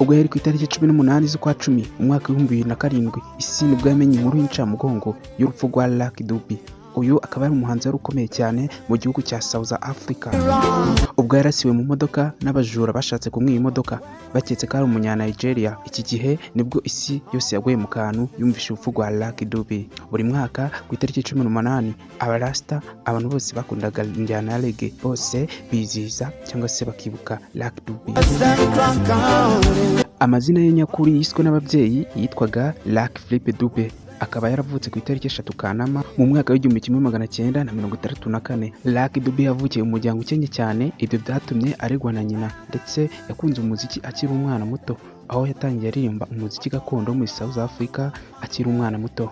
Ubwo yari ku itariki 18 z'ukwa 10 mu mwaka wa 2007, isi nibwo yamenye inkuru y'incamugongo y'urupfu rwa Lucky Dube. Uyu akaba ari umuhanzi wari ukomeye cyane mu gihugu cya South Africa. Ubwo yarasiwe mu modoka n'abajura bashatse kumwiba imodoka, baketse ko ari umunya Nigeria. Iki gihe nibwo isi yose yaguye mu kantu yumvishe urupfu rwa Lucky Dube. Buri mwaka ku itariki 18, abarasita, abantu bose bakundaga injyana ya reggae, bose bizihiza cyangwa se bakibuka Lucky Dube. Amazina ye nyakuri yiswe n'ababyeyi yitwaga Lucky Philip Dube, akaba yaravutse ku itariki 3 Kanama mu mwaka wa 1964. Lucky Dube yavukiye mu muryango ukennye cyane, ibyo byatumye aregwa na nyina, ndetse yakunze umuziki akiri umwana muto, aho yatangiye aririmba umuziki gakondo muri South Africa akiri umwana muto.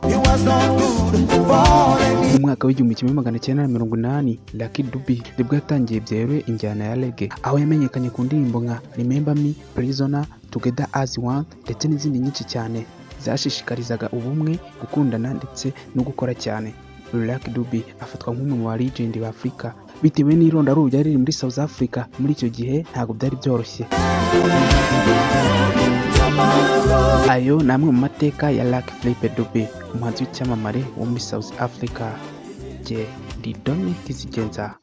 Mu mwaka wa 1980, Lucky Dube nibwo yatangiye byeruye injyana ya reggae, aho yamenyekanye ku ndirimbo nka Remember Me, Prisoner, Together as One ndetse n'izindi nyinshi cyane zashishikarizaga ubumwe, gukundana ndetse no gukora cyane. Lucky Dube afatwa nk'umwe mu ba legend ba Afurika bitewe n'irondaruhu ryari riri muri South Africa muri icyo gihe. Ntabwo byari byoroshye. Ayo ni amwe mu mateka ya Lucky Philip Dube, umuhanzi w'icyamamare wo muri South Africa. Jye ndi Doni Kizigenza.